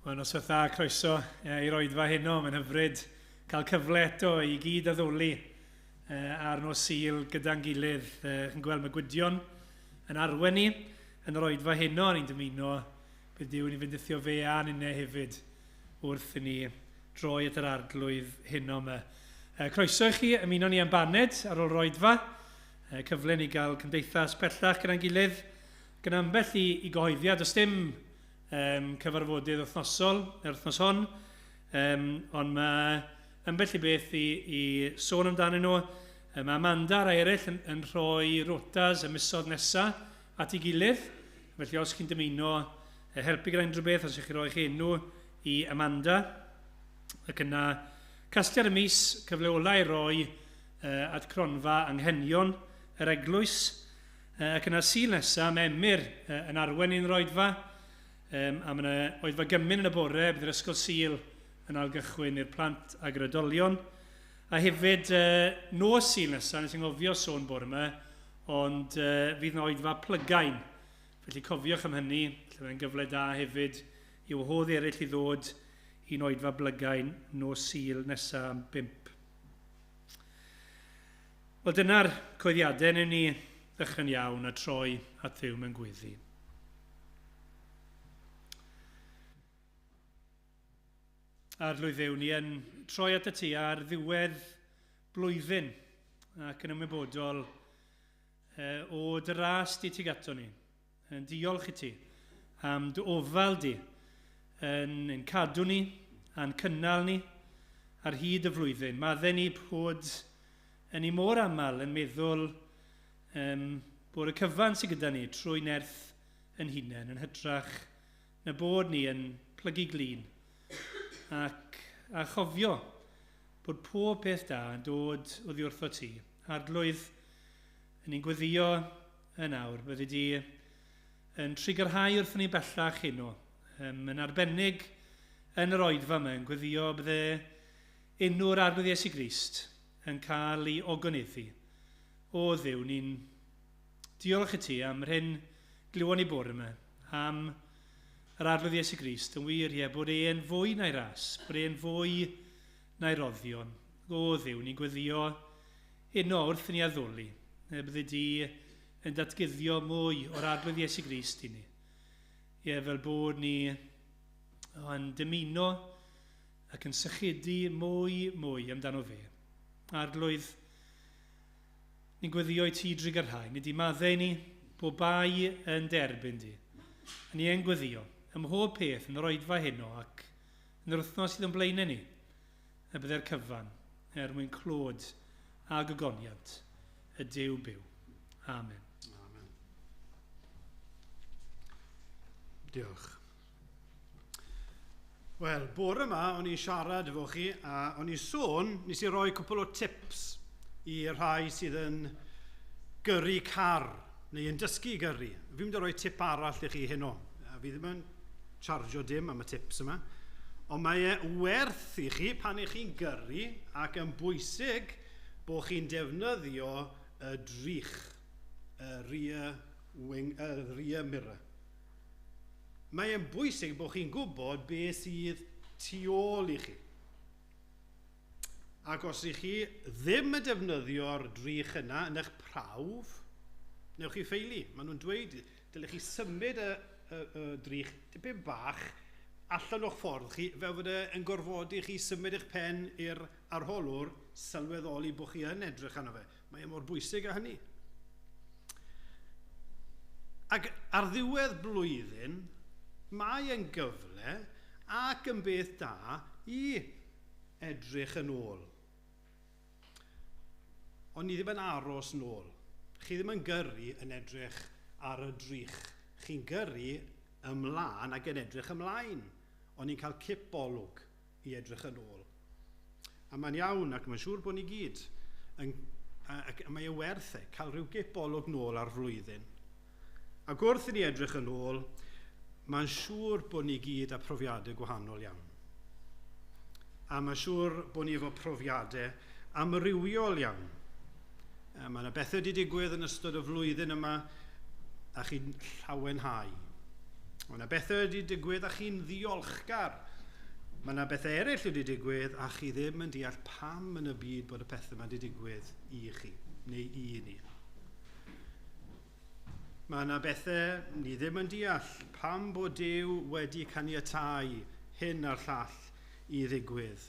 Wel, noswaith dda, croeso i'r oedfa heno. Mae'n hyfryd cael cyfle eto i gyd addoli ar nos Sul gyda'n gilydd. Chi'n gweld mae Gwydion yn arwen ni yn yr oedfa heno, a ni'n dymuno bydd Duw yn ei fendithio fe a ninne hefyd wrth i ni droi at yr Arglwydd heno yma. Croeso i chi ymuno ni am baned ar ôl yr oedfa. Cyfle ni gael cymdeithas pellach gyda'n gilydd, gyda ambell i, i gyhoeddiad. Does dim cyfarfodydd wythnosol yr wythnos hon, ond mae ambell i beth i, i sôn amdanyn nhw. Mae Amanda a'r eraill yn, yn rhoi rotas y misoedd nesaf at ei gilydd, felly os chi'n dymuno helpu gyda unrhyw beth, os ych chi'n rhoi eich enw i Amanda, ac yna casgliad y mis, cyfle ola i roi at cronfa anghenion yr eglwys. Ac yna Sul nesa, mae Emyr yn arwen ni'n yr oedfa, a mae yna oedfa gymun yn y bore, bydd yr ysgol Sul yn ailgychwyn i'r plant ag yr oedolion. A hefyd, nos Sul nesa, nes i'n ngofio sôn bore yma, ond fydd yna oedfa plygain. Felly cofiwch am hynny, lle mae'n gyfle da hefyd i wahodd eraill i ddod i'n oedfa blygain nos Sul nesa am 5. Wel, dyna'r coeddiadau, newn ni ddechrau'n iawn a troi at Dduw mewn gweddi. Arglwydd Dduw, ni yn troi at y ti ar ddiwedd blwyddyn ac yn ymwybodol o dy ras di tuag ato ni. Yn diolch i ti am dy ofal di yn ein cadw ni a'n cynnal ni ar hyd y flwyddyn. Madde ni bod yn ni mor aml yn meddwl um, bod y cyfan sydd gyda ni trwy nerth yn hunain yn hytrach na bod ni yn plygu glin ac a chofio bod pob peth da yn dod oddi wrtho ti. Arglwydd, yn ni'n gweddio yn awr, byddi di yn trugarhau wrthon ni bellach heno, yn arbennig yn yr oedfa yma, yn gweddio bydde enw'r Arglwydd Iesu Grist yn cael ei ogoneddu. O Dduw, ni'n diolch i ti am yr hyn glywon ni bore yma, am yr Arglwydd Iesu Grist, yn wir, ie, bod e'n fwy na'i ras, bod e'n fwy na'i roddion. O Dduw, ni'n gweddio heno wrth i ni addoli, y byddi di yn datguddio mwy o'r Arglwydd Iesu Grist i ni. Ie, fel bod ni yn dymuno ac yn sychedu mwy mwy amdano fe. Arglwydd, ni'n gweddio i ti drugarhau, ni di maddau ni, bod bai yn derbyn di. A ni yn gweddio ym mhob peth yn yr oedfa heno ac yn yr wythnos sydd o'n blaenau ni, y bydde'r cyfan er mwyn clod a gogoniant y Duw byw. Amen. Amen. Diolch. Wel, bore yma o'n i'n siarad efo chi a o'n i'n sôn, nes i roi cwpl o tips i rhai sydd yn gyrru car neu yn dysgu gyrru. Fi'n mynd i roi tip arall i chi heno. Fi ddim yn chargio dim am y tips yma. Ond mae e werth i chi pan ych chi'n gyrru ac yn bwysig bod chi'n defnyddio y drych, y rear, wing, y rear mirror. Mae e'n bwysig bod chi'n gwybod beth sydd tu ôl i chi. Ac os ych chi ddim yn defnyddio'r drych yna yn eich prawf, newch chi ffeili. Maen nhw'n dweud, dylech chi symud y, y, y drych tipyn bach allan o'ch ffordd chi, fel fod e yn gorfodi chi symud eich pen i'r arholwr sylweddoli bod chi yn edrych arno fe. Mae e mor bwysig â hynny. Ac ar ddiwedd blwyddyn, mae e'n gyfle ac yn beth da i edrych yn ôl. Ond ni ddim yn aros nôl. Chi ddim yn gyrru yn edrych ar y drych. Chi'n gyrru ymlaen ac yn edrych ymlaen. Ond ni'n cael cip olwg i edrych yn ôl. A mae'n iawn, ac mae'n siŵr bod ni gyd, yn, ac mae e werth e, cael rhyw gip olwg nôl ar flwyddyn. Ac wrth i ni edrych yn ôl, mae'n siŵr bod ni gyd â profiadau gwahanol iawn. A mae'n siŵr bod ni efo profiadau amrywiol iawn. Mae yna bethau wedi digwydd yn ystod y flwyddyn yma a chi'n llawenhau. Mae yna bethau wedi digwydd a chi'n ddiolchgar. Mae yna bethau eraill wedi digwydd a chi ddim yn deall pam yn y byd bod y pethau yma wedi digwydd i chi, neu i ni. Mae yna bethau ni ddim yn deall pam bod Duw wedi caniatáu hyn a'r llall i ddigwydd.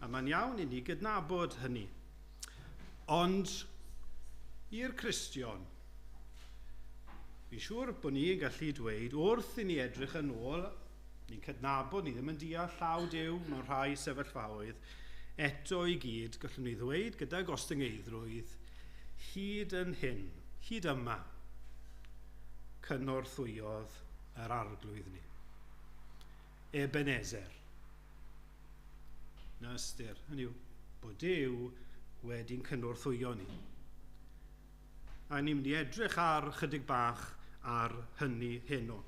A mae'n iawn i ni gydnabod hynny. Ond i'r Cristion, fi'n siŵr bod ni'n gallu dweud wrth i ni edrych yn ôl, ni'n cydnabod, ni ddim yn deall llaw Duw mewn rhai sefyllfaoedd, eto i gyd, gallwn ni ddweud gyda gostyngeiddrwydd, hyd yn hyn, hyd yma, cynorthwyodd yr Arglwydd ni. Ebenezer. Na ystyr, hynny yw, bod Duw wedi'n cynorthwyo ni. A ni'n mynd i edrych ar chydig bach ar hynny heno.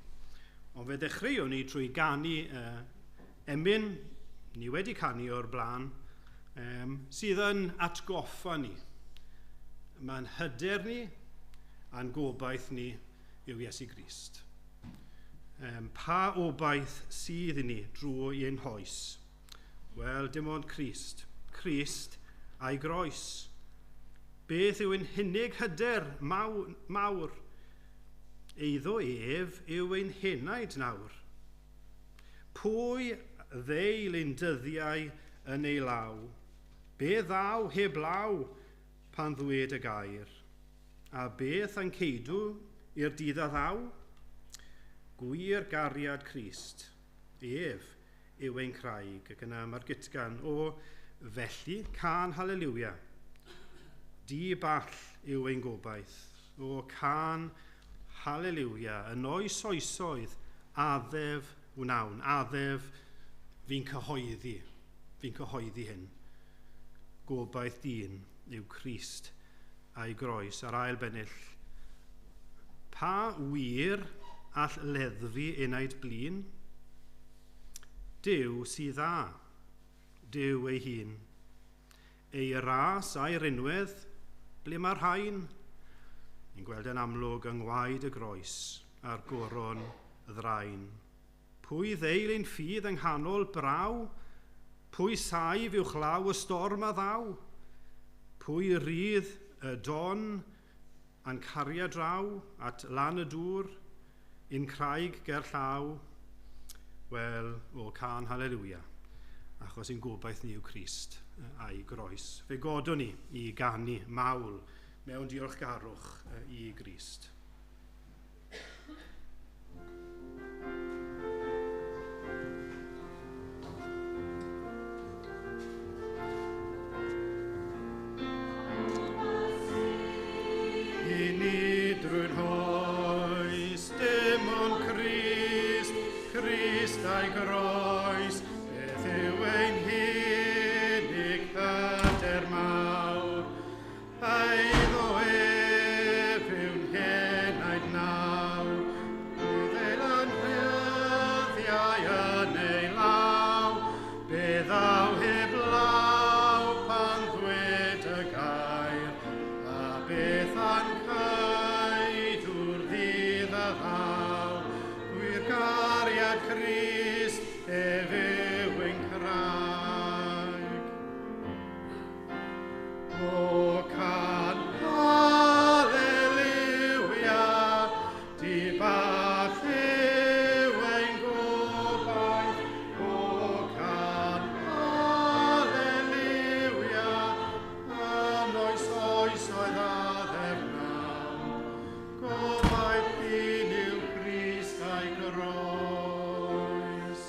Ond fe ddechreuon ni trwy ganu emyn, ni wedi canu o'r blaen, sydd yn atgoffa ni. Mae'n hyder ni a'n gobaith ni yw Iesu Grist. Pa obaith sydd i ni drwy ein hoes? Wel, dim ond Crist. Crist a'i groes. Beth yw ein hunig hyder mawr? Eiddo ef yw ein henaid nawr. Pwy ddeil ein dyddiau yn ei law? Be ddaw heb law pan ddwed y gair? A beth a'n ceidw i'r dydd a ddaw? Gwir gariad Crist, ef yw ein craig. Ac yna mae'r gytgan o felly, can haleliwia. Di ball yw ein gobaith. O can haleliwia, yn oes oesoedd, addef wnawn. Addef fi'n cyhoeddi hyn. Gobaith dyn yw Crist a'i groes. A'r ail bennill, pa wir all leddfu enaid blin? Duw sydd dda, Duw ei hun. Ei ras a'i rinwedd, ble mae'r rhain? Ni'n gweld yn amlwg yng ngwaed y groes a'r goron ddrain. Pwy ddeil ein ffydd yng nghanol braw? Pwy saif uwchlaw y storm a ddaw? Pwy rydd y don a'n caria draw at lan y dŵr, un craig ger llaw? Wel, o can haleliwia, achos ein gobaith ni yw Crist a'i groes. Fe godwn ni i ganu mawl mewn diolchgarwch i Grist. I ni drwy'r hoes, dim ond Crist, Crist a'i groes, beth yw ein hunig hyder mawr? Eiddo ef yw'n henaid nawr, Gwyddel yn rhyddiau yn ei law, be ddaw heb law pan ddwed y gair, a beth a'n caidw'r ddydd a ddaw, gwir gariad Crist ef yw ein craig. O can haleliwia, di ball yw ein gobaith. O can haleliwia, yn oes oesoedd addef nawn. Gobaith dyn yw Crist a'i groes.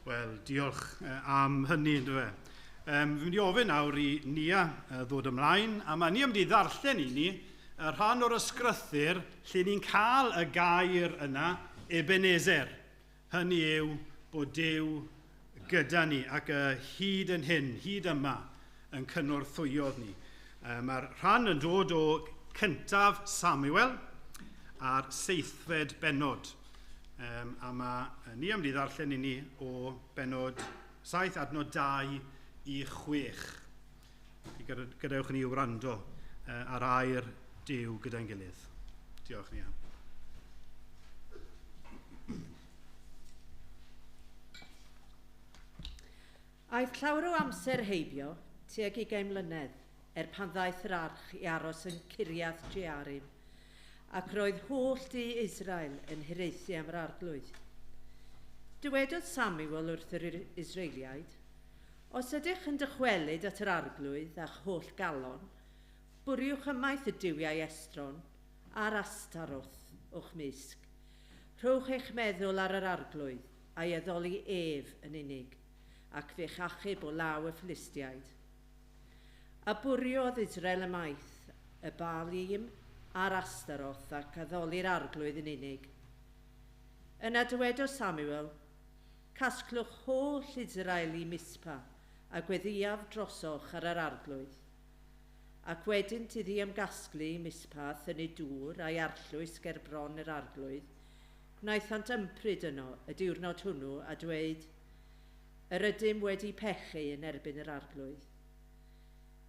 Wel, diolch am hynny, ynddo fe. Fi'n mynd i ofyn nawr i Nia ddod ymlaen, a mae Nia mynd i ddarllen i ni y rhan o'r ysgrythyr lle ni'n cael y gair yna, Ebenezer. Hynny yw bod Duw gyda ni ac hyd yn hyn, hyd yma, yn cynorthwyodd ni. Mae'r rhan yn dod o cyntaf Samuel a'r 7fed bennod. A mae ni am di ddarllen i ni o bennod 7 adnod 2 i 6. Gadewch ni wrando ar air Duw gyda'n gilydd. Diolch Nia. Aeth llawer o amser heibio tuag 20 mlynedd pan ddaeth yr arch i aros yn Ciriath Jearim, ac roedd holl du Israel yn hiraethu am yr arglwydd. Dywedodd Samuel wrth yr Israeliaid, os ydych yn dychwelyd at yr arglwydd a'ch holl galon, bwriwch ymaith y duwiau estron a'r Astaroth o'ch mysg. Rhowch eich meddwl ar yr arglwydd a'i addoli ef yn unig, ac fe'ch achub o law y Philistiaid. A bwriodd Israel ymaith y Baalim a'r Astaroth ac addoli'r arglwydd yn unig. Yna dywedodd Samuel, casglwch holl Israel i Mispa a gweddïaf drosoch ar yr arglwydd. Ac wedyn iddi ymgasglu i Mispa a thynnu dŵr a'i arllwys ger bron yr arglwydd, gwnaethant ympryd yno y diwrnod hwnnw a dweud, yr ydym wedi pechu yn erbyn yr arglwydd.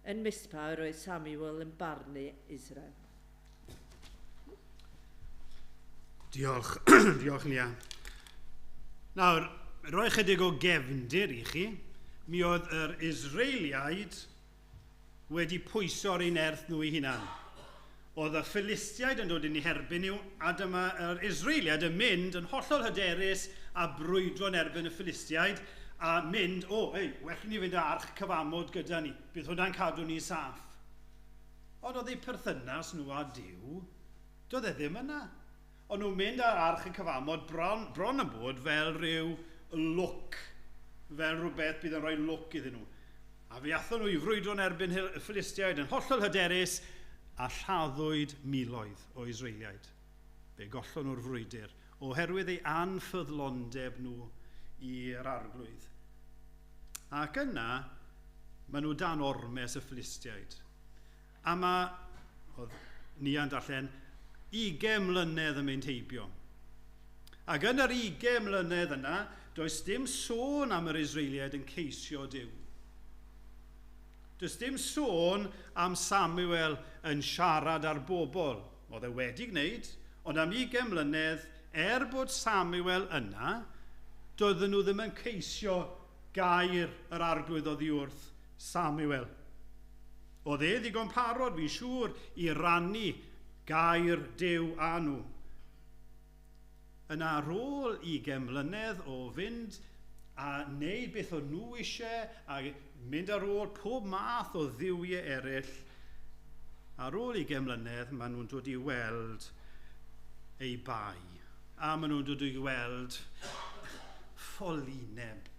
Yn Mispa yr oedd Samuel yn barnu Israel. Diolch, diolch Nia. Nawr, rhoi chydig o gefndir i chi. Mi oedd yr Israeliaid wedi pwyso'r un erth nhw eu hunan. Oedd y Philistiaid yn dod yn eu herbyn nhw, a dyma yr Israeliaid yn mynd yn hollol hyderus a brwydro yn erbyn y Philistiaid, a mynd, o, ei, well ni fynd â arch cyfamod gyda ni, bydd hwnna'n cadw ni saff. Ond oedd eu perthynas nhw a Duw, doedd e ddim yna. Ond nhw'n mynd â'r arch y cyfamod bron yn bod fel rhyw lwc, fel rhywbeth bydd yn rhoi lwc iddyn nhw. A fe athon nhw i frwydro yn erbyn y Philistiaid yn hollol hyderus a lladdwyd miloedd o Israeliaid. Fe gollon nhw'r frwydr oherwydd eu anffyddlondeb nhw i'r arglwydd. Ac yna, maen nhw dan ormes y Philistiaid. A mae, oedd Nia'n darllen, 20 mlynedd yn mynd heibio. Ac yn yr 20 mlynedd yna, does dim sôn am yr Israeliaid yn ceisio Duw. Does dim sôn am Samuel yn siarad ar bobl. Oedd e wedi gwneud, ond am 20 mlynedd, bod Samuel yna, doedden nhw ddim yn ceisio gair yr arglwydd oddi wrth Samuel. Oedd e ddigon parod, fi'n siŵr, i rannu gair Duw â nhw. Yna ar ôl 20 mlynedd o fynd a wneud beth o'n nhw eisiau a mynd ar ôl pob math o dduwiau eraill, ar ôl 20 mlynedd maen nhw'n dod i weld eu bai. A maen nhw'n dod i weld ffolineb.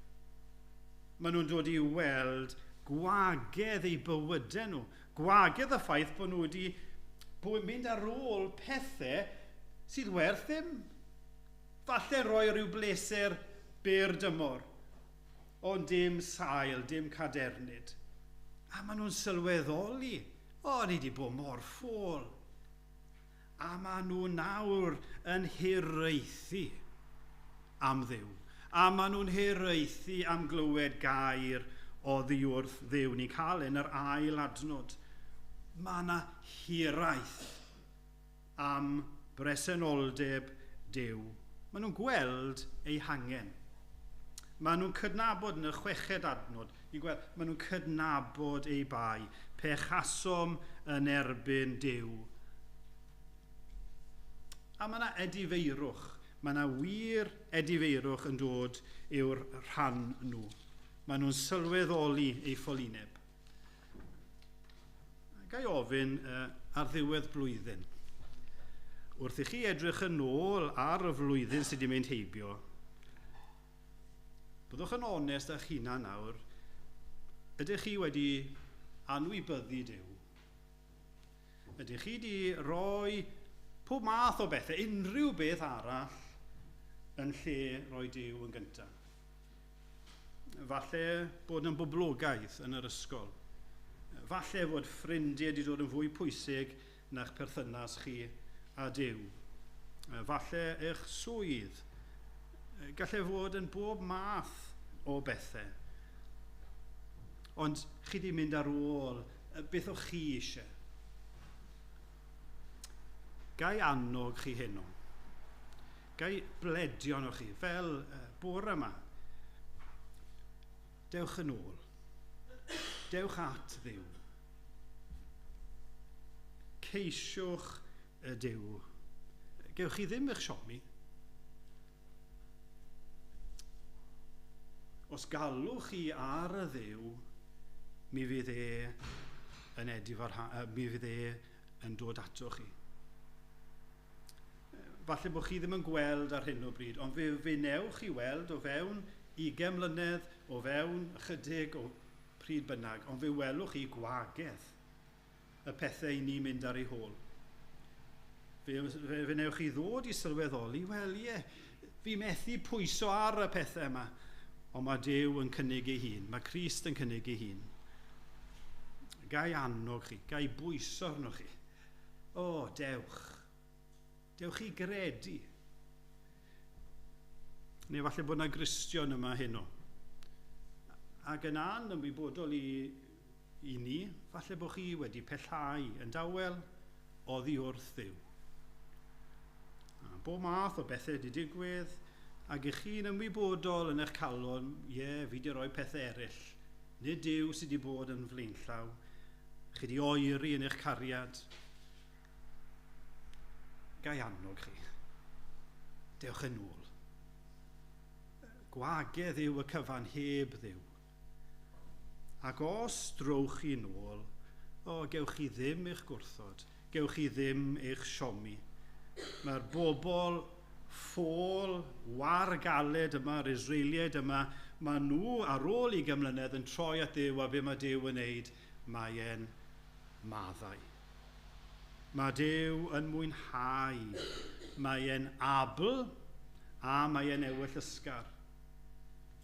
Maen nhw'n dod i weld gwagedd eu bywydau nhw. Gwagedd y ffaith bod nhw wedi mynd ar ôl pethau sydd werth ddim. Falle rhoi rhyw bleser byr dymor, ond dim sail, dim cadernid. A maen nhw'n sylweddoli, o, ni wedi bod mor ffôl. A maen nhw nawr yn hiraethu am Dduw. A maen nhw'n hiraethu am glywed gair oddi wrth Dduw. Ni'n cael yn yr ail adnod. Mae yna hiraeth am bresenoldeb Duw. Maen nhw'n gweld eu hangen. Maen nhw'n cydnabod yn y chweched adnod. Ni'n gweld, maen nhw'n cydnabod eu bai. Pechasom yn erbyn Duw. A mae yna edifeirwch. Mae yna wir edifeirwch yn dod i'w rhan nhw. Maen nhw'n sylweddoli eu ffolineb. Ga i ofyn ar ddiwedd blwyddyn. Wrth i chi edrych yn ôl ar y flwyddyn sydd wedi mynd heibio, Byddwch yn onest â'ch hunan nawr, ydych chi wedi anwybyddu Duw? Ydych chi wedi rhoi pob math o bethau, unrhyw beth arall, yn lle rhoi Duw yn gyntaf? Falle bod yn boblogaidd yn yr ysgol. Falle fod ffrindiau wedi dod yn fwy pwysig na'ch perthynas chi a Duw. Falle eich swydd. Gallai fod yn bob math o bethau. Ond chi wedi mynd ar ôl beth o'ch chi eisiau. Gai annog chi heno. Gai bledio arnoch chi, fel bore yma. Dewch yn ôl. Dewch at Dduw. Ceisiwch y Duw. Gewch chi ddim eich siomi. Os galwch chi ar y Dduw, mi fydd e yn mi fydd e yn dod ato chi. Falle bod chi ddim yn gweld ar hyn o bryd, ond fe newch chi weld o fewn 20 mlynedd, o fewn ychydig o pryd bynnag, ond fe welwch chi gwagedd y pethau i ni mynd ar ei hôl. Fe newch chi ddod i sylweddoli, wel ie, fi methu pwyso ar y pethau yma, ond mae Duw yn cynnig ei hun, mae Crist yn cynnig ei hun. Gai annog chi, gai bwyso arnoch chi. O, dewch. Dewch i gredu. Neu falle bod yna Gristion yma heno. Ac yn anymwybodol i ni, falle bod chi wedi pellhau yn dawel oddi wrth Dduw. A bob math o bethau wedi digwydd, ac i chi'n ymwybodol yn eich calon, ie, fi wedi rhoi pethau eraill. Nid Duw sydd wedi bod yn flaenllaw. Chi wedi oeri yn eich cariad. Gai annog chi. Dewch yn ôl. Gwagedd yw y cyfan heb Dduw. Ac os drowch chi nôl, o, gewch chi ddim eich gwrthod, gewch chi ddim eich siomi. Mae'r bobl ffôl, war galed yma, yr Israeliaid yma, mae nhw ar ôl 20 mlynedd yn troi at Dduw, a be mae Duw yn wneud, mae e'n maddau. Mae Duw yn mwynhau, mae e'n abl a mae e'n ewyllysgar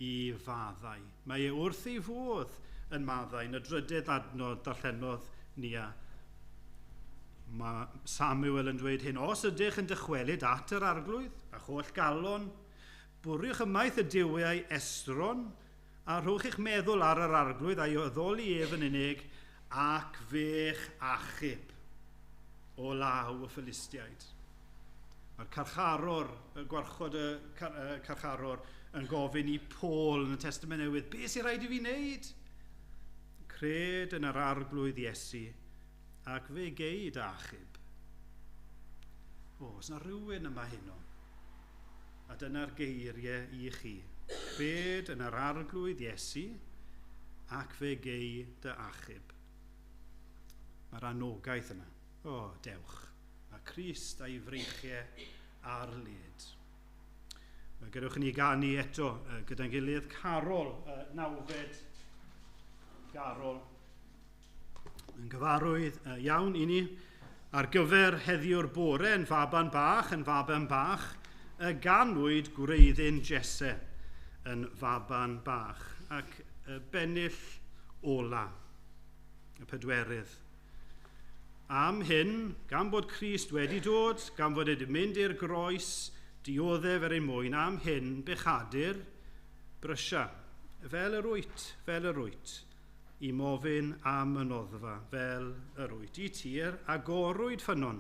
i faddau. Mae e wrth ei fodd yn maddau. Yn y drydedd adnod darllenodd Nia, mae Samuel yn dweud hyn, os ydych yn dychwelyd at yr arglwydd, a holl galon, bwriwch ymaith y duwiau estron, a rhowch eich meddwl ar yr arglwydd a'i addoli ef yn unig, ac fe'ch achub o law y Philistiaid. Mae'r carcharor, y gwarchod y carcharor, yn gofyn i Paul yn y Testament Newydd, be sy'n rhaid i fi wneud? Cred yn yr arglwydd Iesu, ac fe gei dy achub. O, os na rhywun yma heno, a dyna'r geiriau i chi. Cred yn yr arglwydd Iesu, ac fe gei dy achub. Mae'r anogaeth yna. O, dewch. Mae Crist a'i freichiau ar led. Gadewch i ni ganu eto gyda'n gilydd carol, nawfed garol. Yn gyfarwydd iawn i ni ar gyfer heddiw'r bore yn faban bach, y ganwyd gwreiddyn Jesse yn faban bach ac y bennill ola, y pedwerydd. Am hyn, gan bod Crist wedi dod, gan fod wedi mynd i'r groes, dioddef er ein mwyn, am hyn bechadur brysia, fel yr wyt, i mofyn am y noddfa, fel yr wyt. I tir agorwyd ffynnon,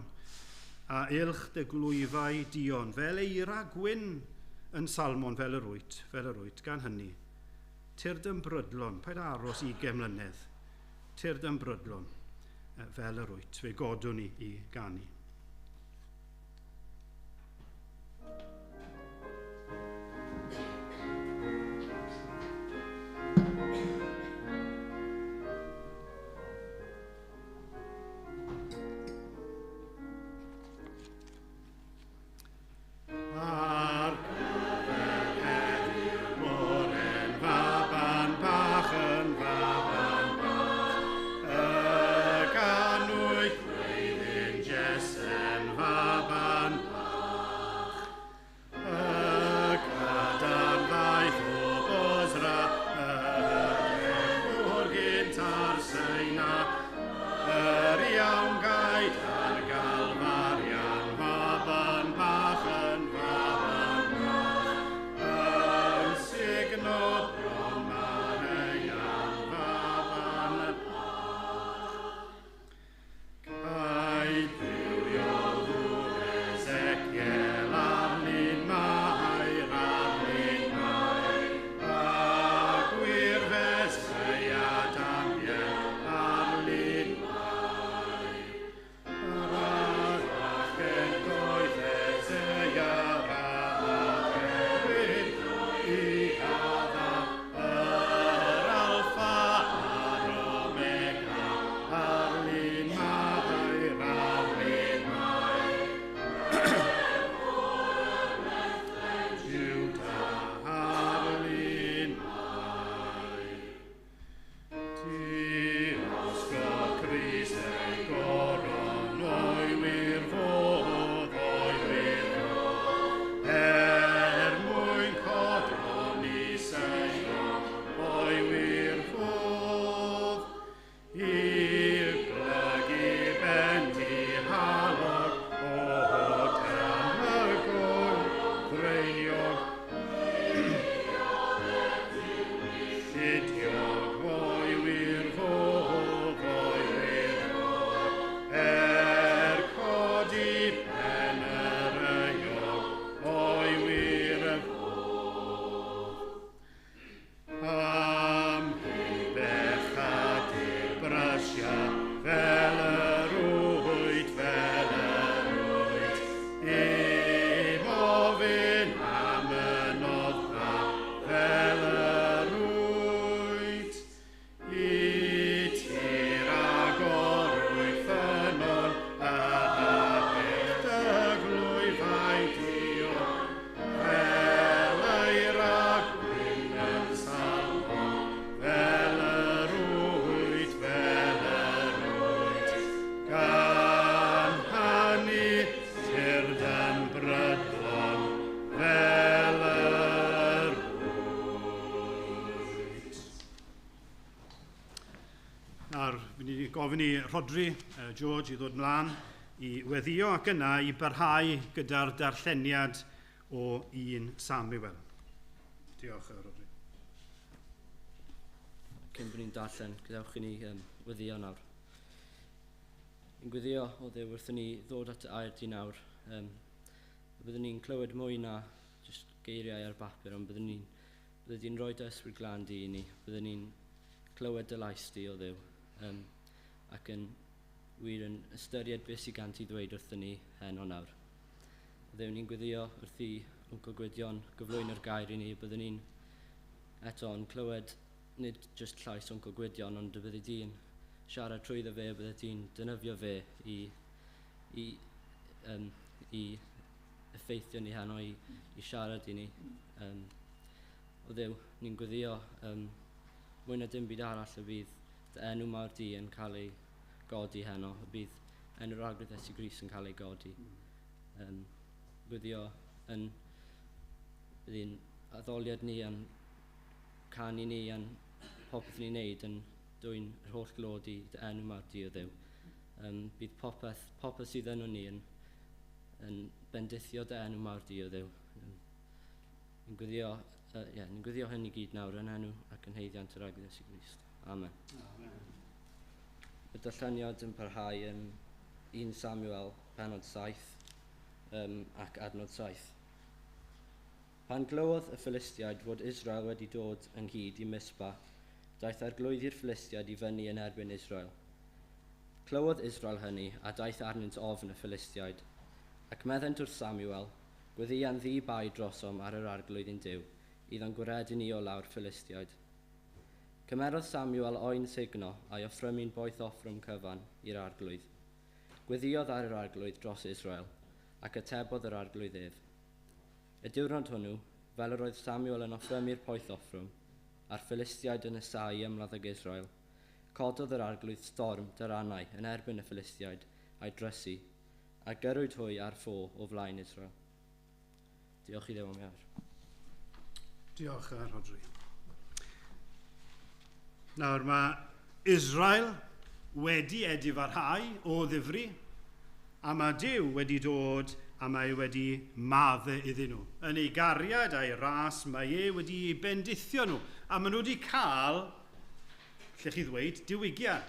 a ilch dy glwyfau dion, fel eira gwyn yn Salmon, fel yr wyt, gan hynny. Tyrd yn brydlon, paid aros 20 mlynedd, tyrd yn brydlon, fel yr wyt. Fe godwn ni i ganu. Ar gyfer heddiw'r bore Brycheiniog, Llidiog, o'i wir fodd, o'i wir fodd, er codi pen yr euog, o'i wir y fodd. Am bechadur brysia, fel yr wyt, fel yr wyt, im ofyn am y noddfa, fel yr wyt, i ti ragorwyt ffynnon, a byth dy glwyfau diog, fel eira gwyn yn Salmon, fel yr wyt, fel yr wyt, gan hynny tyrd yn brydlon, fel yr wyt. Nawr, fi'n i gofyn i Rhodri, George, i ddod mlaen i weddio ac yna i barhau gyda'r darlleniad o 1 Samuel. Diolch, Rhodri. Cyn bod ni'n darllen, gadewch i ni weddio nawr. Ni'n gweddio o Dduw wrth i ni ddod at y air di nawr. Byddwn ni'n clywed mwy na just geiriau ar bapur, ond bydde di'n rhoi dy ysbryd glân di i ni. Byddwn ni'n clywed dy lais di o Dduw, ac yn wir yn ystyried beth sydd gan ti ddweud wrthyn ni heno nawr. O Dduw, ni'n gweddio wrth i Wncl Gwydion gyflwyno'r gair i ni. Byddwn ni'n eto yn clywed nid just llais Wncl Gwydion, ond y bydde di'n siarad trwyddo fe, bydde di'n defnyddio fe i effeithio ni heno, i siarad i ni. O Dduw, ni'n gweddio mwy na dim byd arall y bydd dy enw mawr di yn cael ei godi heno, y bydd enw'r Arglwydd Iesu Grist yn cael ei godi. Gweddio yn bydd hi'n addoliad ni, yn canu ni, yn popeth ni'n neud yn dwyn yr holl glod i dy enw mawr di o Dduw. Bydd popeth sydd yno ni yn bendithio dy enw mawr di o Dduw. Ni'n gweddio hyn i gyd nawr yn enw ac yn haeddiant yr Arglwydd Iesu Grist. Amen. Amen. Y darlleniad yn parhau yn 1 Samuel, pennod 7 ac adnod 7. Pan glywodd y Philistiaid fod Israel wedi dod ynghyd i Mispa, daeth arglwyddi'r Philistiaid i fyny yn erbyn Israel. Clywodd Israel hynny, a daeth arnynt ofn y Philistiaid. Ac meddent wrth Samuel, gweddïa'n ddi-baid drosom ar yr arglwydd ein Duw, iddo'n gwaredu ni o lawr Philistiaid. Cymerodd Samuel oen sugno a'i offrymu'n boeth offrwm cyfan i'r arglwydd. Gweddïodd ar yr arglwydd dros Israel, ac atebodd yr arglwydd ef. Y diwrnod hwnnw, fel yr oedd Samuel yn offrymu'r poeth offrwm, a'r Philistiaid yn nesáu i ymladd ag Israel, cododd yr arglwydd storm daranau yn erbyn y Philistiaid a'i drysu, a gyrrwyd hwy ar ffo o flaen Israel. Diolch i Dduw am ei air. Diolch, Rhodri. Nawr, mae Israel wedi edifarhau o ddifri, a mae Duw wedi dod a mae wedi maddau iddyn nhw. Yn ei gariad a'i ras, mae e wedi bendithio nhw. A maen nhw wedi cael, lle chi ddweud, diwygiad.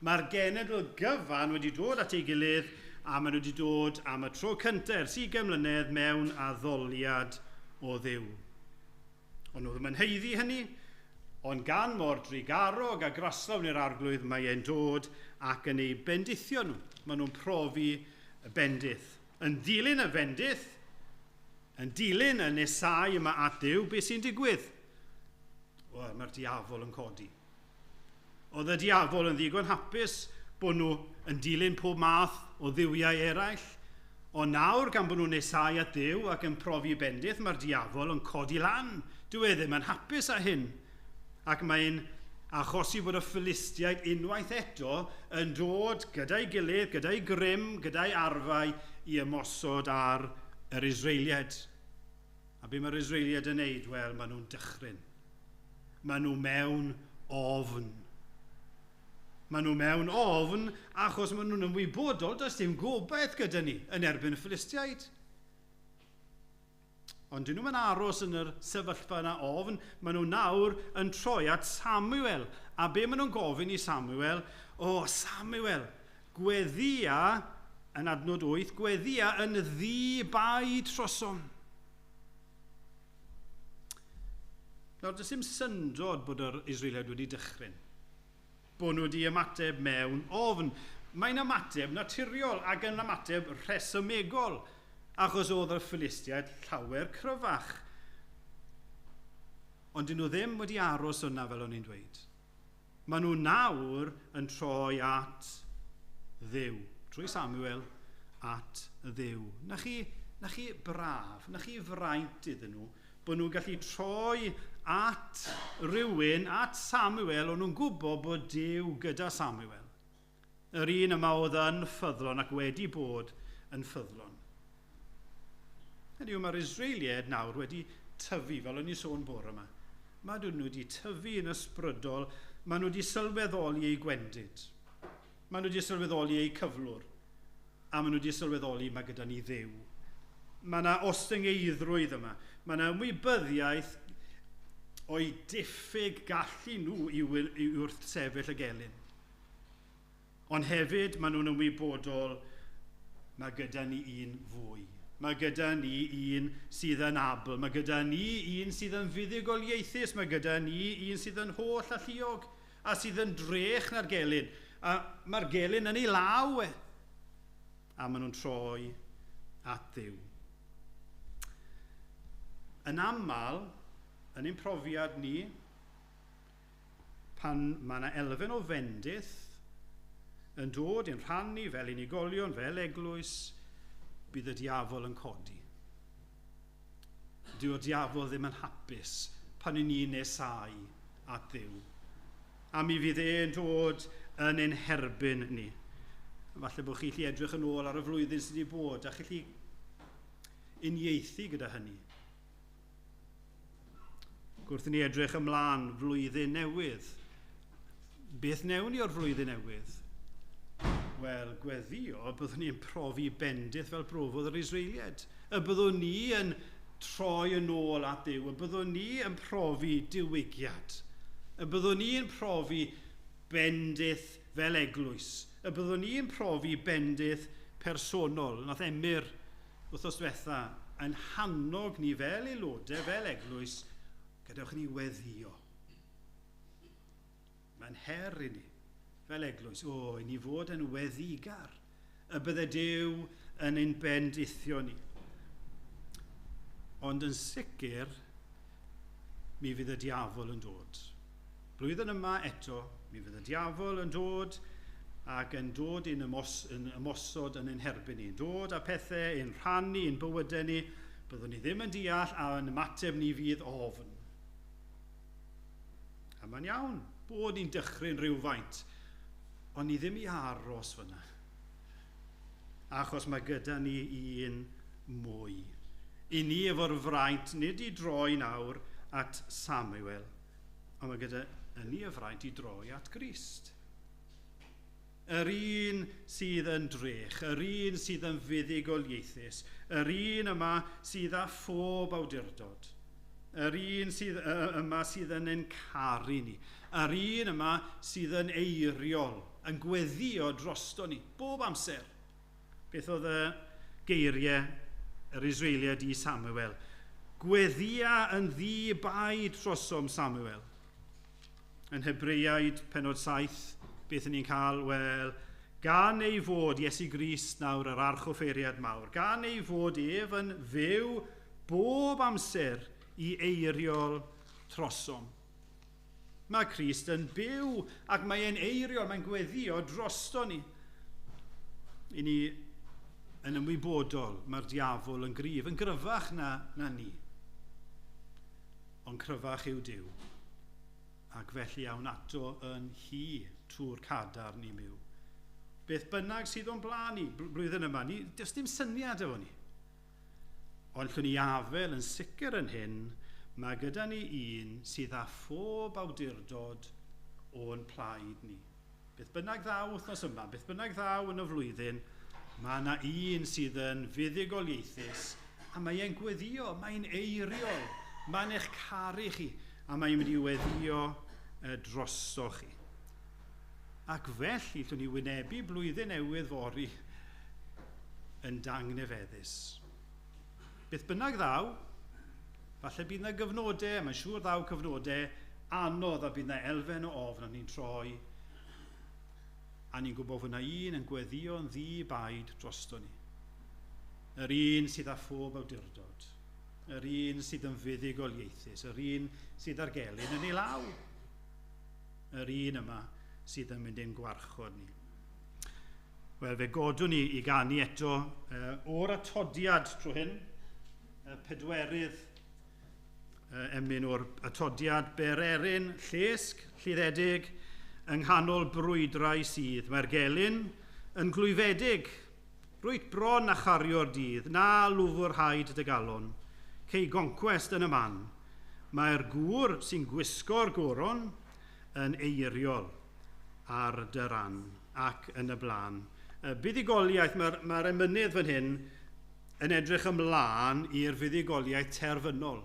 Mae'r genedl gyfan wedi dod at ei gilydd a maen nhw wedi dod am y tro cyntaf ers 20 mlynedd mewn addoliad o Dduw. Ond nhw ddim yn haeddu hynny, ond gan mor drugarog a graslawn i'r arglwydd, mae e'n dod ac yn ei bendithio nhw. Maen nhw'n profi y bendith. Yn dilyn y bendith, yn dilyn y nesau yma at Dduw, beth sy'n digwydd? Wel, mae'r diafol yn codi. Oedd y diafol yn ddigon hapus bod nhw yn dilyn pob math o dduwiau eraill, ond nawr gan bod nhw'n nesau at Dduw ac yn profi bendith, mae'r diafol yn codi lan. Dyw e ddim yn hapus â hyn. Ac mae'n achosi bod y Philistiaid unwaith eto yn dod gyda'i gilydd, gyda'i grym, gyda'i arfau i ymosod ar yr Israeliaid. A be mae'r Israeliaid yn neud? Wel, maen nhw'n dychryn. Maen nhw mewn ofn. Maen nhw mewn ofn achos maen nhw'n ymwybodol does dim gobaith gyda ni yn erbyn y Philistiaid. Ond dyn nhw'n aros yn yr sefyllfa yna ofn, maen nhw nawr yn troi at Samuel. A be maen nhw'n gofyn i Samuel? O, Samuel, gweddia, yn adnod 8, gweddia yn ddi-baid trosom. Nawr, does dim syndod bod yr Israeliaid wedi dychryn. Bod nhw wedi ymateb mewn ofn. Mae'n ymateb naturiol ac yn ymateb rhesymegol, achos oedd y Philistiaid llawer cryfach. Ond dyn nhw ddim wedi aros yna, fel o'n i'n dweud. Maen nhw nawr yn troi at Dduw, trwy Samuel, at Dduw. Na chi braf, na chi fraint iddyn nhw, bod nhw'n gallu troi at rywun, at Samuel, o'n nhw'n gwybod bod Duw gyda Samuel. Yr un yma oedd yn ffyddlon ac wedi bod yn ffyddlon. Hynny yw, mae'r Israeliaid nawr wedi tyfu, fel o'n i'n sôn bore yma. Mae nhw wedi tyfu yn ysbrydol, maen nhw wedi sylweddoli eu gwendid. Maen nhw wedi sylweddoli eu cyflwr. A maen nhw wedi sylweddoli mae gyda ni Dduw. Mae yna ostyngeiddrwydd yma. Mae yna ymwybyddiaeth o'i diffyg gallu nhw i wrthsefyll y gelyn. Ond hefyd maen nhw'n ymwybodol mae gyda ni un fwy. Mae gyda ni un sydd yn abl. Mae gyda ni un sydd yn fuddugoliaethus. Mae gyda ni un sydd yn holl alluog a sydd yn drech na'r gelyn. A mae'r gelyn yn ei law e. A maen nhw'n troi at Dduw. Yn aml, yn ein profiad ni, pan mae yna elfen o fendith yn dod i'n rhan ni fel unigolion, fel eglwys, bydd y diafol yn codi. Dyw'r diafol ddim yn hapus pan y'n ni'n nesáu at Dduw. A mi fydd e'n dod yn ein herbyn ni. Falle bod chi'n gallu edrych yn ôl ar y flwyddyn sydd wedi bod a chi'n gallu uniaethu gyda hynny. Gwrth i ni edrych ymlaen flwyddyn newydd. Beth newn ni o'r flwyddyn newydd? Wel, gweddio, byddwn ni'n profi bendith fel brofodd yr Israeliaid. Y byddwn ni yn troi yn ôl at Dduw. Y byddwn ni yn profi diwygiad. Y byddwn ni'n profi bendith fel eglwys. Y byddwn ni'n profi bendith personol. Nath Emyr wythnos diwetha yn hannog ni fel aelodau, fel eglwys, gadewch ni weddio. Mae'n her i ni fel eglwys, o, i ni fod yn weddigar, y bydde Duw yn ein bendithio ni. Ond yn sicr, mi fydd y diafol yn dod. Blwyddyn yma eto, mi fydd y diafol yn dod ac yn dod i'n ymosod yn ein herbyn ni. Dod â pethau, ein rhannu, ein bywydau ni, byddwn ni ddim yn deall a yn ymateb ni fydd ofn. A mae'n iawn bod ni'n dychryn rhywfaint, ond ni ddim i aros fyna. Achos mae gyda ni un mwy. I ni efo'r fraint, nid i droi nawr at Samuel, ond mae gyda ni y fraint i droi at Grist. Yr un sydd yn drech, yr un sydd yn fuddugoliaethus, yr un yma sydd â phob awdurdod, yr un sydd yma sydd yn ein caru ni, yr un yma sydd yn eiriol, yn gweddio drosto ni, bob amser. Beth oedd y geiriau yr Israeliaid i Samuel? Gweddia yn ddi-baid trosom, Samuel. Yn Hebreaid penod 7, beth ni'n cael? Wel, gan ei fod Iesu Grist nawr yr archoffeiriad mawr, gan ei fod ef yn fyw bob amser i eiriol trosom. Mae Crist yn byw ac mae e'n eiriol, mae'n gweddio drosto ni. I ni yn ymwybodol, mae'r diafol yn gryf, yn gryfach na ni. Ond cryfach yw Duw. Ac felly awn ato yn hi trwy'r cadarn i myw. Beth bynnag sydd o'n blaen ni blwyddyn yma, ni, does dim syniad efo ni. Ond llwn ni afel yn sicr yn hyn, mae gyda ni un sydd â phob awdurdod o'n plaid ni. Beth bynnag ddaw wythnos yma, beth bynnag ddaw yn y flwyddyn, mae yna un sydd yn fuddugoliaethus A mae e'n gweddio, mae'n eiriol, mae'n eich caru chi, a mae'n mynd i weddio drosoch chi. Ac felly, llwn ni wynebu blwyddyn newydd fory yn dangnefeddus. Beth bynnag ddaw, falle bydd yna gyfnodau, mae'n siŵr ddaw cyfnodau anodd a bydd yna elfen o ofn a ni'n troi a ni'n gwybod fod yna un yn gweddio'n ddi-baid drosto ni. Yr un sydd â phob awdurdod, yr un sydd yn fuddugoliaethus, yr un sydd ar gelyn yn ei law, yr un yma sydd yn mynd i'n gwarchod ni. Wel, fe godwn ni i ganu eto o'r atodiad trwy hyn, y pedwerydd emyn o'r atodiad Bererin, llesg, lluddedig, yng nghanol brwydrau sydd. Mae'r gelyn yn glwyfedig, rwyt bron a chario'r dydd, na lwfwr haid dy galon, cei goncwest yn y man. Mae'r gŵr sy'n gwisgo'r goron yn eiriol ar dy ran ac yn y blaen. Buddugoliaeth, mae'r emynydd fan hyn yn edrych ymlaen i'r fuddugoliaeth terfynol.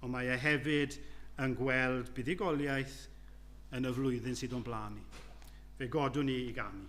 Ond mae e hefyd yn gweld buddugoliaeth yn y flwyddyn sydd o'n blaen ni. Fe godwn ni i ganu.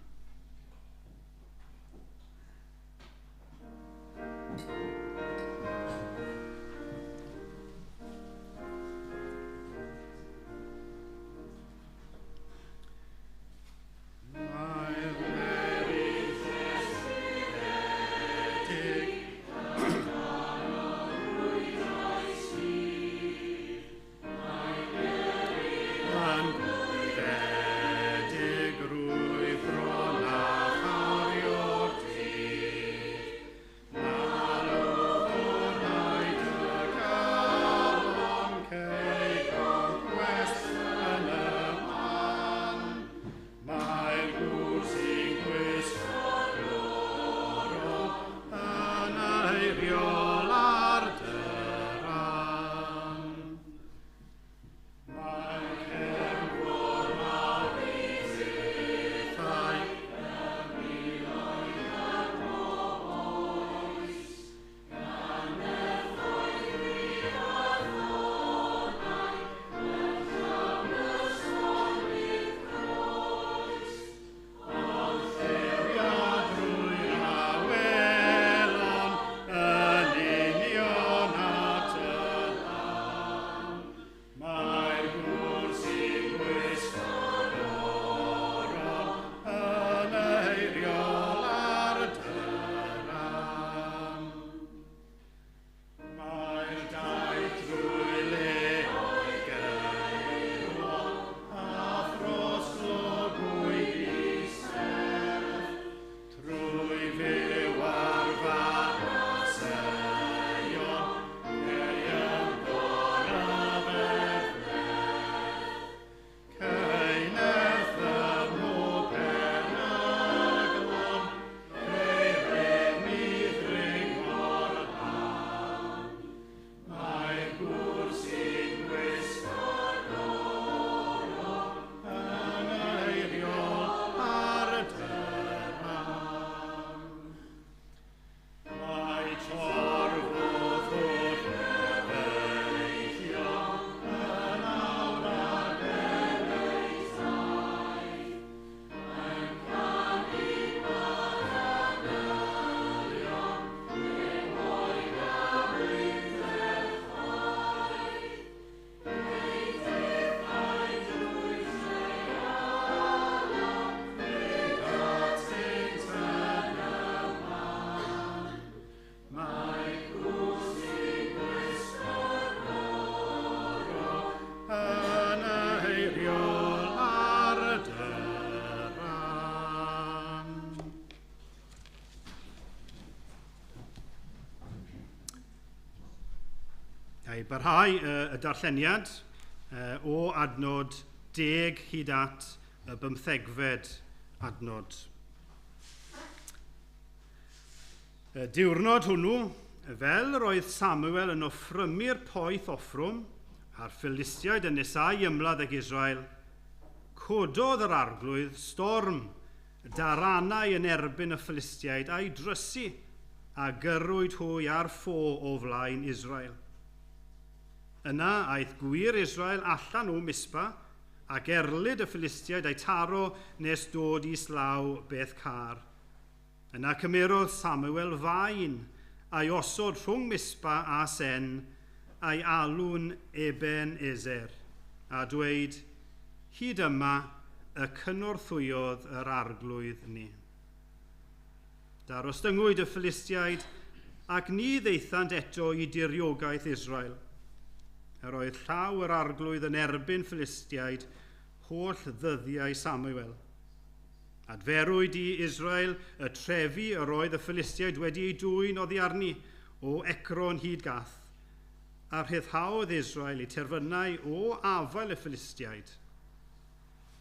I barhau y darlleniad o adnod 10 hyd at y 15fed adnod. Y diwrnod hwnnw, fel yr oedd Samuel yn offrymu'r poeth offrwm a'r Philistiaid yn nesau ymladd ag Israel, cododd yr arglwydd storm daranau yn erbyn y Philistiaid a'i drysu a gyrrwyd hwy ar ffo o flaen Israel. Yna aeth gwŷr Israel allan o Mispa ac erlid y Philistiaid a'u taro nes dod islaw Beth Car. Yna cymerodd Samuel faen a'i osod rhwng Mispa a Sen a'i alw'n Eben Ezer, a dweud, "Hyd yma y cynorthwyodd yr Arglwydd ni." Darostyngwyd y Philistiaid ac ni ddaethant eto i diriogaeth Israel. Yr oedd llaw yr Arglwydd yn erbyn Philistiaid holl ddyddiau Samuel. Adferwyd i Israel y trefi yr oedd y Philistiaid wedi ei dwyn oddi arni o Ecron hyd Gath, a rhyddhaodd Israel eu terfynau o afael y Philistiaid.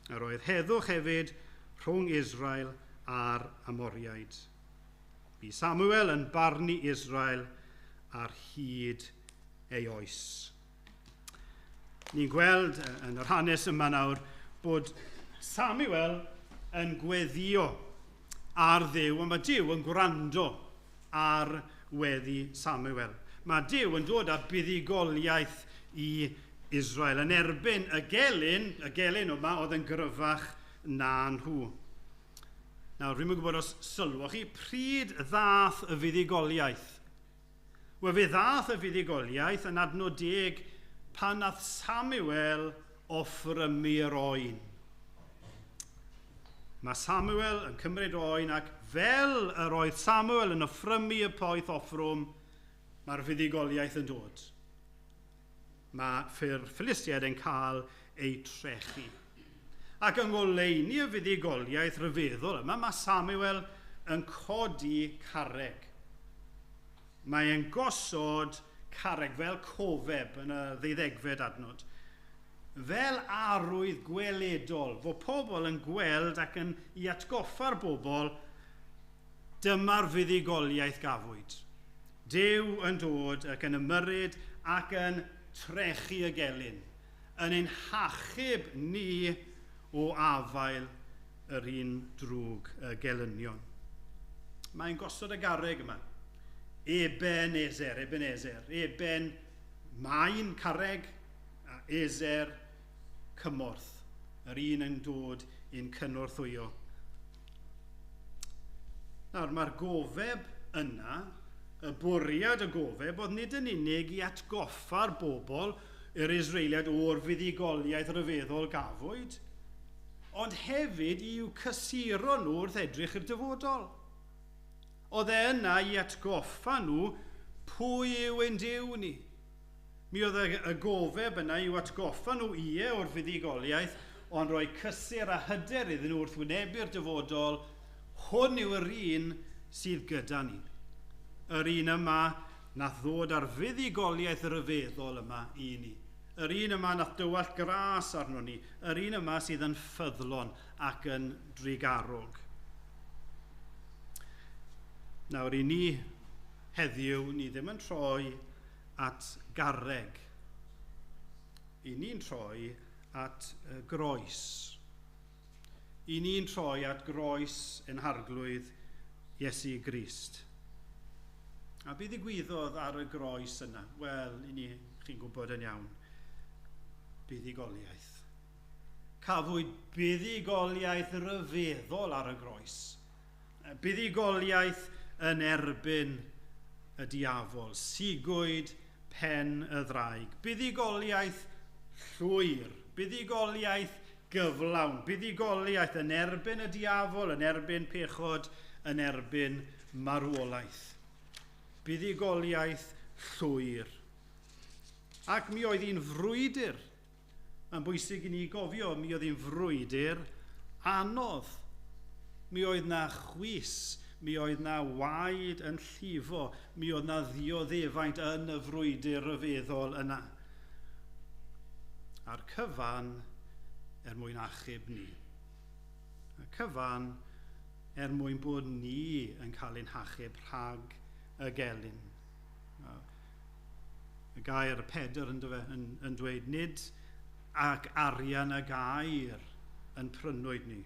Yr oedd heddwch hefyd rhwng Israel a'r Amoriaid. Bu Samuel yn barnu Israel ar hyd ei oes. Ni'n gweld yn yr hanes yma nawr bod Samuel yn gweddio ar Dduw, a mae Duw yn gwrando ar weddi Samuel. Mae Duw yn dod â buddugoliaeth i Israel yn erbyn y gelyn yma oedd yn gryfach na nhw. Nawr, fi'n gwybod os sylwoch chi, pryd ddath y fuddugoliaeth? Wel, fe ddath y fuddugoliaeth yn adnod 10 pan nath Samuel offrymu'r oen. Mae Samuel yn cymryd oen ac fel yr oedd Samuel yn offrymu y poeth offrwm, mae'r fuddugoliaeth yn dod. Mae'r Philistiaid yn cael eu trechu. Ac yng ngoleuni y fuddugoliaeth rhyfeddol yma, mae Samuel yn codi carreg. Mae'n gosod carreg fel cofeb yn y 12fed adnod. Fel arwydd gweledol, fod pobl yn gweld ac yn i atgoffa'r bobl, dyma'r fuddugoliaeth gafwyd. Duw yn dod ac yn ymyrryd ac yn trechu y gelyn, yn ein hachub ni o afael yr un drwg, y gelynion. Mae'n gosod y garreg yma. Ebenezer, Ebenezer. Eben, maen, carreg, a Ezer, cymorth. Yr un yn dod i'n cynorthwyo. Nawr, mae'r gofeb yna, y bwriad y gofeb, oedd nid yn unig i atgoffa'r bobl, yr Israeliaid, o'r fuddugoliaeth ryfeddol gafwyd, ond hefyd i'w cysuro nhw wrth edrych i'r dyfodol. Oedd e yna i atgoffa nhw pwy yw ein Duw ni. Mi oedd y gofeb yna i'w atgoffa nhw ie o'r fuddugoliaeth, ond rhoi cysur a hyder iddyn nhw wrth wynebu'r dyfodol. Hwn yw yr un sydd gyda ni. Yr un yma nath ddod ar fuddugoliaeth ryfeddol yma i ni. Yr un yma nath dywallt gras arno ni. Yr un yma sydd yn ffyddlon ac yn drugarog. Nawr, i ni heddiw, ni ddim yn troi at garreg. I ni'n troi at groes. I ni'n troi at groes ein Harglwydd Iesu Grist. A be ddigwyddodd ar y groes yna? Wel, i ni, chi'n gwybod yn iawn, buddugoliaeth. Cafwyd buddugoliaeth ryfeddol ar y groes. Buddugoliaeth yn erbyn y diafol. Sigwyd pen y ddraig. Buddugoliaeth llwyr. Buddugoliaeth gyflawn. Buddugoliaeth yn erbyn y diafol, yn erbyn pechod, yn erbyn marwolaeth. Buddugoliaeth llwyr. Ac mi oedd hi'n frwydr. Mae'n bwysig i ni gofio, mi oedd hi'n frwydr anodd. Mi oedd na chwys, mi oedd na waed yn llifo, mi oedd na ddioddefaint yn y frwydr ryfeddol yna. A'r cyfan er mwyn achub ni. Y cyfan er mwyn bod ni yn cael ein hachub rhag y gelyn. Y gair Pedr yn dweud, nid ac arian ag aur yn prynwyd ni,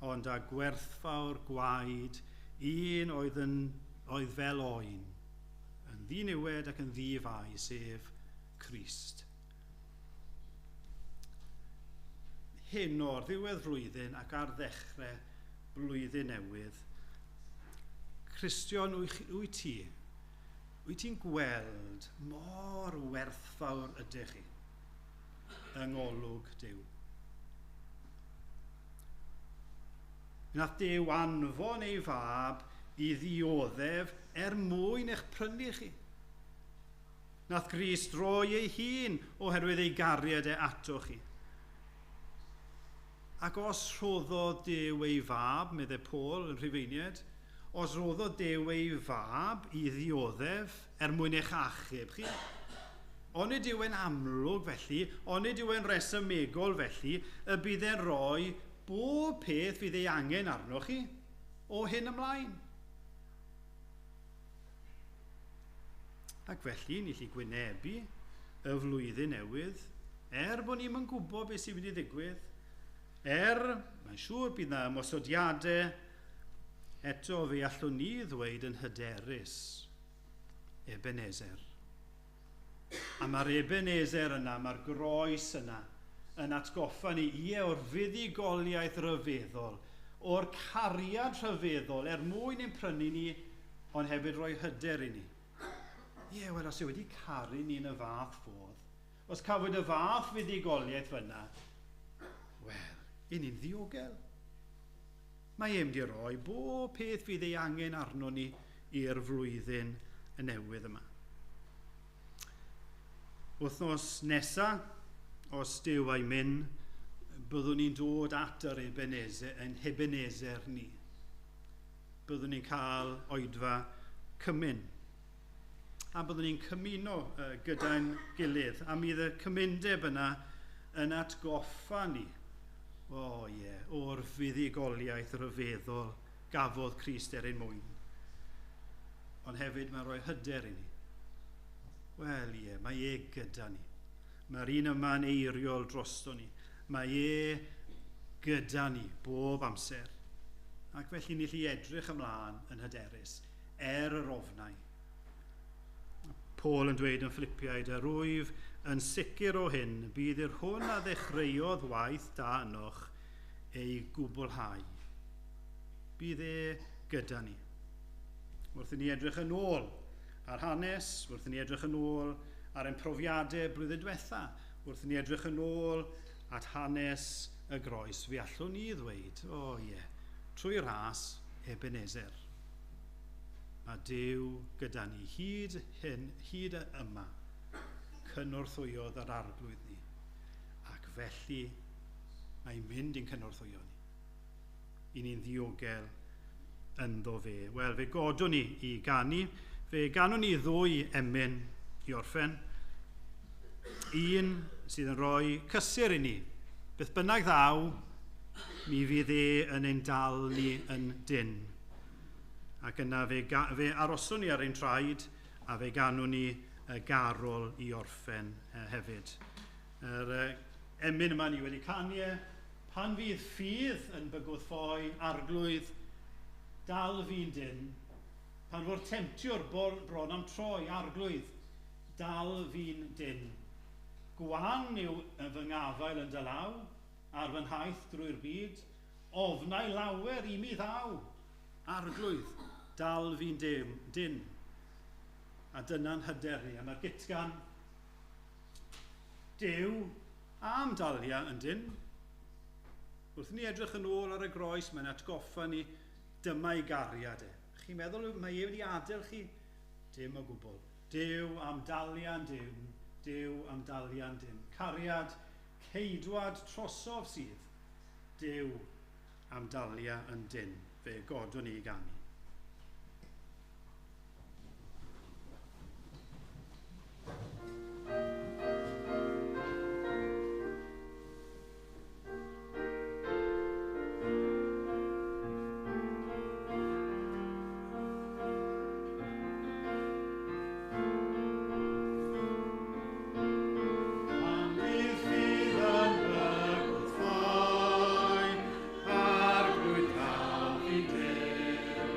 ond â gwerthfawr gwaed un oedd oedd fel oen, yn ddiniwed ac yn ddifai, sef Crist. Hyn o'r ddiwedd flwyddyn ac ar ddechrau blwyddyn newydd, Cristion wyt ti? Wyt ti'n gweld mor werthfawr ydych chi yng ngolwg Duw? Nath Duw anfon ei fab i ddioddef er mwyn eich prynu chi. Nath Grist roi ei hun oherwydd ei gariad e ato chi. Ac os rhoddodd Duw ei fab, meddai Paul yn Rhufeiniaid, os rhoddodd Duw ei fab i ddioddef er mwyn eich achub chi, onid yw e'n amlwg felly, onid yw e'n resymegol felly, y bydd e'n rhoi bob peth fydd ei angen arnoch chi o hyn ymlaen. Ac felly, ni allu gwynebu y flwyddyn newydd, er bod ni'n gwybod beth sy'n mynd i ddigwydd, mae'n siŵr bydd yna ymosodiadau, eto fe allwn ni ddweud yn hyderus, Ebenezer. A mae'r Ebenezer yna, mae'r groes yna, yn atgoffa ni, ie, o'r fuddugoliaeth rhyfeddol, o'r cariad rhyfeddol, er mwyn ein prynu ni, ond hefyd rhoi hyder i ni. Ie, wel, os yw wedi caru ni yn y fath fodd, os cafwyd y fath fuddugoliaeth fyna, wel, i ni'n ddiogel. Mae e'n mynd i roi bob peth fydd ei angen arno ni i'r flwyddyn y newydd yma. Wythnos nesa, os Duw a'i myn, byddwn ni'n dod at yr Ebenezer, yn Ebenezer ni. Byddwn ni'n cael oedfa cymun. A byddwn ni'n cymuno gyda'n gilydd. A mi fydd y cymundeb yna yn atgoffa ni, o ie, o'r fuddugoliaeth rhyfeddol gafodd Crist er ein mwyn. Ond hefyd mae'n rhoi hyder i ni. Wel ie, mae e gyda ni. Mae'r un yma'n eiriol drosto ni. Mae e gyda ni bob amser. Ac felly ni allu edrych ymlaen yn hyderus, er yr ofnau. Paul yn dweud yn Philippiaid, yr wyf yn sicr o hyn, bydd i'r hwn a ddechreuodd waith da ynoch ei gwblhau. Bydd e gyda ni. Wrth i ni edrych yn ôl ar hanes, wrth i ni edrych yn ôl ar ein profiadau blwyddyn diwetha, wrth i ni edrych yn ôl at hanes y groes, fe allwn ni ddweud, o ie, trwy ras Ebenezer. Mae Duw gyda ni hyd hyn, hyd yma, cynorthwyodd yr arglwydd ni. Ac felly mae'n mynd i'n cynorthwyo ni. I ni'n ddiogel ynddo fe. Wel, fe godwn ni i ganu. Fe ganwn ni ddwy emyn i orffen. Un sydd yn rhoi cysur i ni. Beth bynnag ddaw, mi fydd e yn ein dal ni yn dyn. Ac yna fe aroswn ni ar ein traed a fe ganwn ni y garol i orffen hefyd. Yr emyn yma ni wedi canu, pan fydd ffydd yn bygwth ffoi, arglwydd, dal fi'n dyn, pan fo'r temtiwr bron am troi, arglwydd, dal fi'n dyn. Gwan yw fy ngafael yn dy law, ar fy nhaith drwy'r byd, ofnau lawer i mi ddaw, arglwydd, dal fi'n dyn. A dyna'n hyder ni. A mae'r gytgan Duw am dalia yn dyn. Wrth ni edrych yn ôl ar y groes, mae'n atgoffa ni dyma ei gariad e. Chi'n meddwl mae e wedi adael chi? Dim o gwbl. Duw am dalia'n dyn, Duw am dalia'n dyn. Cariad ceidwad trosof sydd. Duw am dalia yn dyn. Fe godwn ni i ganu. Arglwydd, dal fi'n dyn.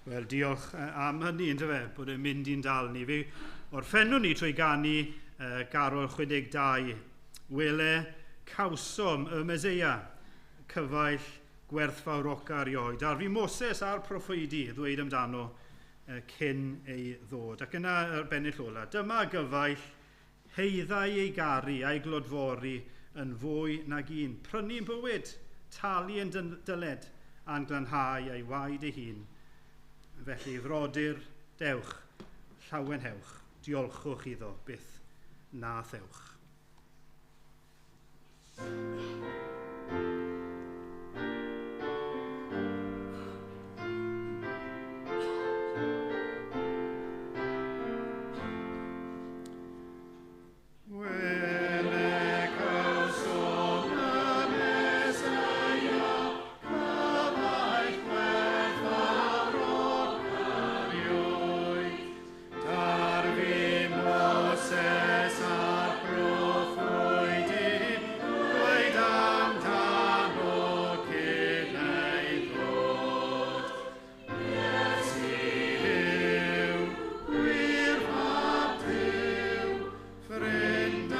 Wel, diolch am hynny, yndyfe, bod e'n mynd i'n dal ni. Fe orffennwn ni trwy ganu garol 62. Wele, cawsom y Meseia, cyfaill gwerthfawroca erioed. Darfu Moses a'r proffwydi ddweud amdano cyn ei ddod. Ac yna yr bennill ola. Dyma gyfaill heiddau ei garu a'i glodfori yn fwy nag un. Prynu'n bywyd, talu yn dyled, a'n glanhau a'i waed ei hun. Felly, frodyr, dewch, llawenhewch, diolchwch iddo byth na thewch. Wele cawsom y Meseia, cyfaill gwerthfawrog erioed. Darfu Moses a'r proffwydi, dweud amdano cyn ei ddod. Iesu yw gwir Fab Duw, ffrind a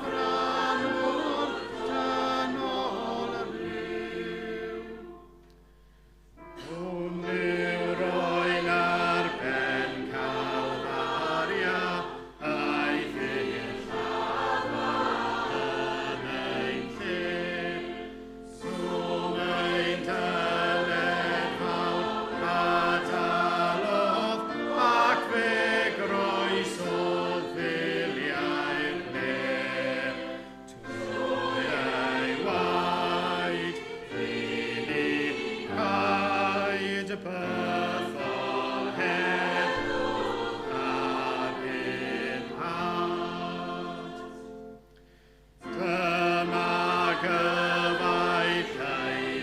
phrynwr dynol ryw. Hwn yw'r oen ar ben Calfaria, aeth i'r lladdfa yn ein lle. Swm ein dyled fawr a dalodd, ac fe groesodd filiau'r nef. Trwy ei waed i ni caed bythol heddwch a rhyddhad. Dyma gyfaill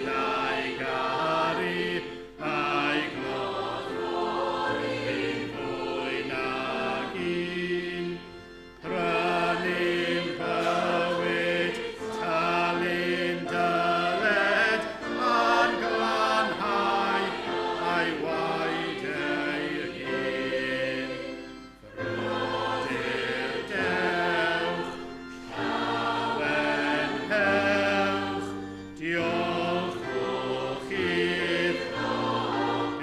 ei garu a'i glodfori'n fwy nag un. Prynu'n bywyd, talu'n dyled, a'n glanhau a'i waed ei hun. Frodyr, dewch, llawenhewch, diolchwch iddo byth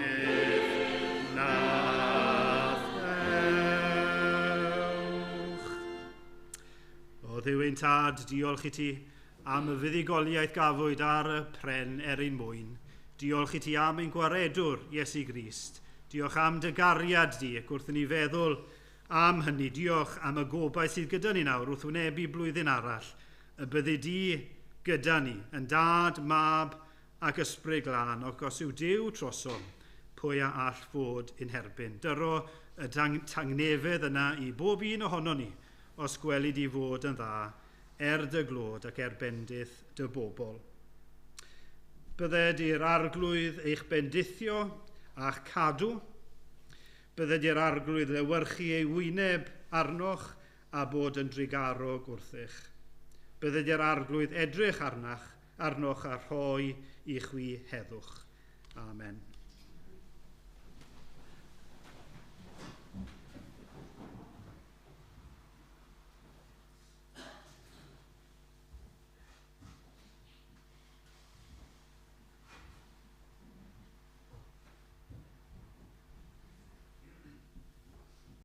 na thewch. O Dduw ein Tad, diolch i ti am y fuddugoliaeth gafwyd ar y pren er ein mwyn. Diolch i ti am ein gwaredwr, Iesu Grist. Diolch am dy gariad di, ac wrth i ni feddwl am hynny, diolch am y gobaith sydd gyda ni nawr wrth wynebu blwyddyn arall, y byddi di gyda ni, yn Dad, Mab ac Ysbryd Glân, ac os yw Duw trosom, pwy a all fod ein herbyn. Dyro y tangnefedd yna i bob un ohono ni, os gweli di fod yn dda, er dy glod ac er bendith dy bobl. Bydded i'r Arglwydd eich bendithio a'ch cadw. Bydded i'r Arglwydd lewyrchu ei wyneb arnoch a bod yn drugarog wrthych. Bydded i'r Arglwydd edrych arnoch a rhoi i chwi heddwch. Amen.